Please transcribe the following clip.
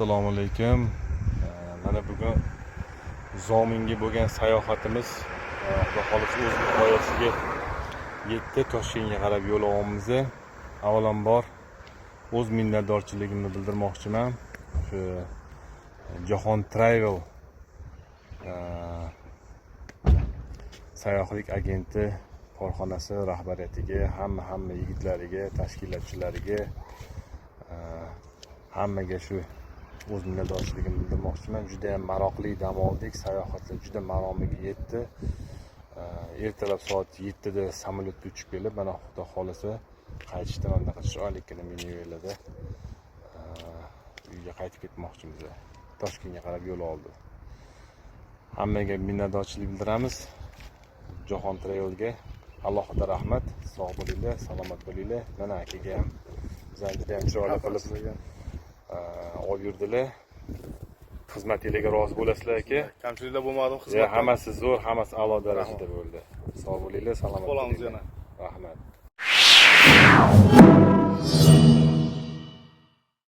Assalomu alaykum. Mana bugun Zominga bo'lgan sayohatimiz Xudo xohlasa o'z nihoyasiga yetdi. Toshkentga qarab yo'l olyapmiz. Avvalambor o'z minnatdorchiligimni bildirmoqchiman. Shu Jahon Travel sayyohlik agenti korxonasi rahbariyatiga, hamma yigitlariga, tashkilotchilariga, hammaga shu o'z minnatdorchiligimni bildirmoqchiman. Juda ham maroqli dam oldik, sayohatlar juda maromiga yetdi. Ertalab soat 7da samolyotda uchib kelib, mana, Xudo xohlasa, qaytishda mana bunaqa chiroylikkina minivelada uyga qaytib ketmoqchimiz. Toshkentga qarab yo'l oldi. Hammaga minnatdorchilik bildiramiz. Jahon Travelga alohida rahmat. Sog' bo'linglar, salomat bo'linglar. Mana akaga ham bizani juda ham chiroyli qilib olib yurdilar. Xizmatinglarga rozi bo'lasizlar, aka. Kamchiliklar bo'lmadimi Ya, xizmatdan? Hammasi zo'r, hammasi a'lo darajada bo'ldi. Sog' bo'linglar, salomat Qolamiz bo'linglar. Yana. Rahmat.